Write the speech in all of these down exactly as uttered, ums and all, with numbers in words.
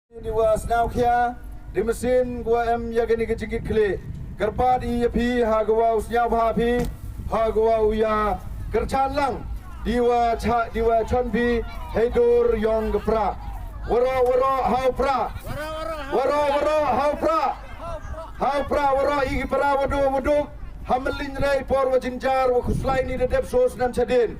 Di wa sniaw khia, di masin wa em ya kani ka jingkit khlieh. Kyrpad i ya phi ha ka wa u sniaw bha phi, ha ka wa u ya kyrchan lang. Di wa cha, di wa chon phi, hei dur yong ka pra. Waro, waro, hau pra. Waro, waro, hau pra. Hau pra, waro, i ki pra, wadu, wadu. Hamlin rei por wa jinjar, wa khuslai ni da dep so snam chadin.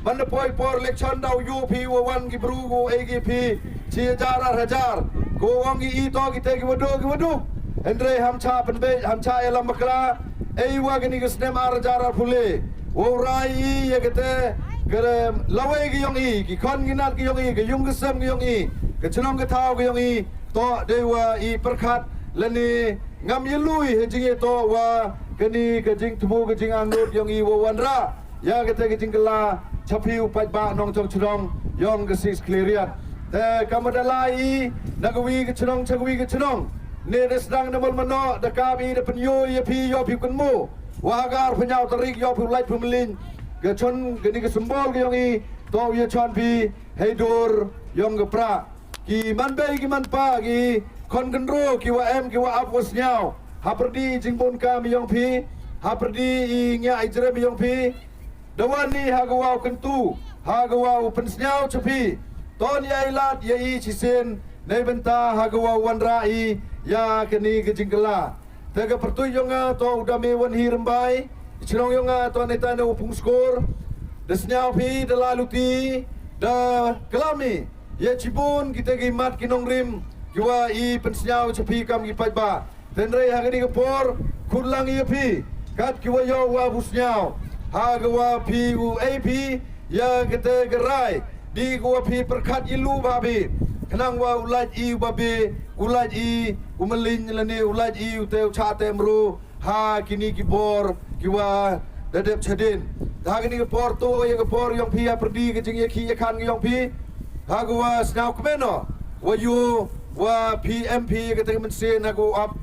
Man da poi por election daw yu phi wa wan ki bru gu ei ki phi chi hajar ar hajar. Ko wang ki i to ki te ki wadu ki wadu. Hynrei ham cha pynbeit ham cha ïalam bakla. Ei wa kani ka snem ar hajar ar pule. Wa rai i ya kate ka lawei ki yong i, ki khon ki nat ki yong i, ka yung ka sem ki yong i, ka chnong ka thaw ki yong i. To dei wa i pyrkhat lane ngam ïa lui ha jingïatoh wa kani ka jingthmu ka jingangnud yong i wa wanrah ïa kata ka jingkylla cha phi u paidbah nongchong chnong yong ka Sixth Khliehriat. Te kam da lai i na ka wi ka chnong cha ka wi ka chnong. Ne da sdang da mol mano da ka bi da pynyo ïa phi ïoh phi kynmo. Wa ha ka ar pynyaw tarik ïoh phi u lait phi mlin ka chon kani ka symbol ka yong i. To ïa chon phi hei dur yong ka pra. Ki man bei ki man pa ki khon kynro ki wa em ki wa ap wa sniaw. Ha pyrdi jingbun kam yong phi, ha pyrdi i ngia i jrem yong phi. Da wan ni ha ka wa u kyntu, ha ka wa u pynsniaw cha phi. Ton ya i lad ya i chisin nei bynta ha ka wa u wanrah i ya kani ka jingkylla. Te ka pyrtuit yong nga to u dame wan hi rymbai. Chnong yong nga to nei ta na u pung skor. Da sniaw phi da la luti da klam i. Ïa chibun kita ki mat ki nongrim ki wa i pynsniaw cha phi kam ki paidbah. Hynrei ha kani ka por khut lang ïa phi kat ki wa ïoh wa bu sniaw. Ha ka wa phi u ei phi ïa kata ka rai di ka wa phi pyrkhat i lu ba phi. Khnang wa u lait i u ba bi u lait i u malin lane u lait i u te u cha te mru. Ha kini ki bor ki wa da dep chadin. Ha kini ki por tu ïa ki por yong phi ha pyrdi ki jing ïa ki ïa khan ki yong phi. Ha ki wa sniaw kmeno wa yu wa phi em phi ka teng mynsin ha ki wa ap.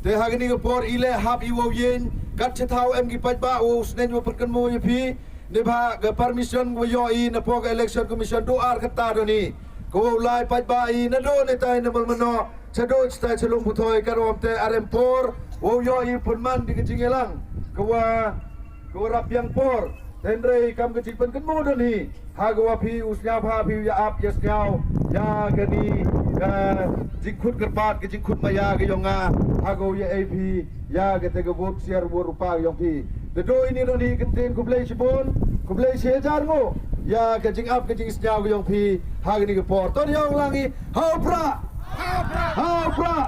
Te ha kini ki por i le hap i wa u yin kat cha thaw em ki paidbah wa u snen wa pyrkhat mo ïa phi. Ni ba ka permission wa ïoh i na po ka election commission du ar kata do ni. Ka wa u lai paidbah i na do ni tai na mal mano. Cha do cha tai cha lung puthoi ka rom te arem por. Wa u ïoh i pun man di ka jingïalang. Ka wa ka wa rap yang por. Hynrei kam ka jingpynkan mo do ni. Ha ka wa phi u sniaw pha phi u ïa ap ïa sniaw. Ïa ka ni ka jingkhut kyrpad ka jingkhut maya ka yong nga. Ha ka wa ïa ei phi. Ïa kata ka vote share vote rupa ka yong phi. Te do ini do ni ka ktien khublei shibun, khublei shi hajar nguh. Ïa ka jingap ka jingsngew ka yong phi ha kani ka por. To ïa ong lang i ha u Prah. Ha u Prah.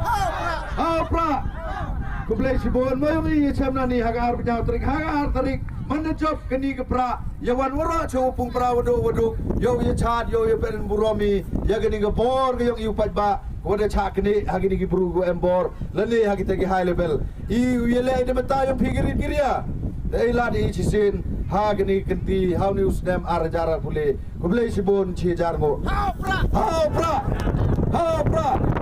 Ha u Prah. Khublei shibun mo yong i ïa chem na ni ha ka ar pynjaw tarik, ha ka ar tarik. Man da jop kani ka Prah. Ïa wan waroh cha u pung Prah waduk waduk. Ïa u ïa chad ïa u ïa pynburom i ïa kani ka bor ka yong i u paidbah. Ka wan da chah kani ha kani ki bru ka em bor. Lane ha kita ki high level. I u ïaleh da mynta yong phi ki rit ki ria. Da i lad i chisien ha kani kynti ha u ni u snem ar hajar ar pule. Khublei shibun shi hajar nguh. Ha u Prah. Ha u Prah. Ha u Prah.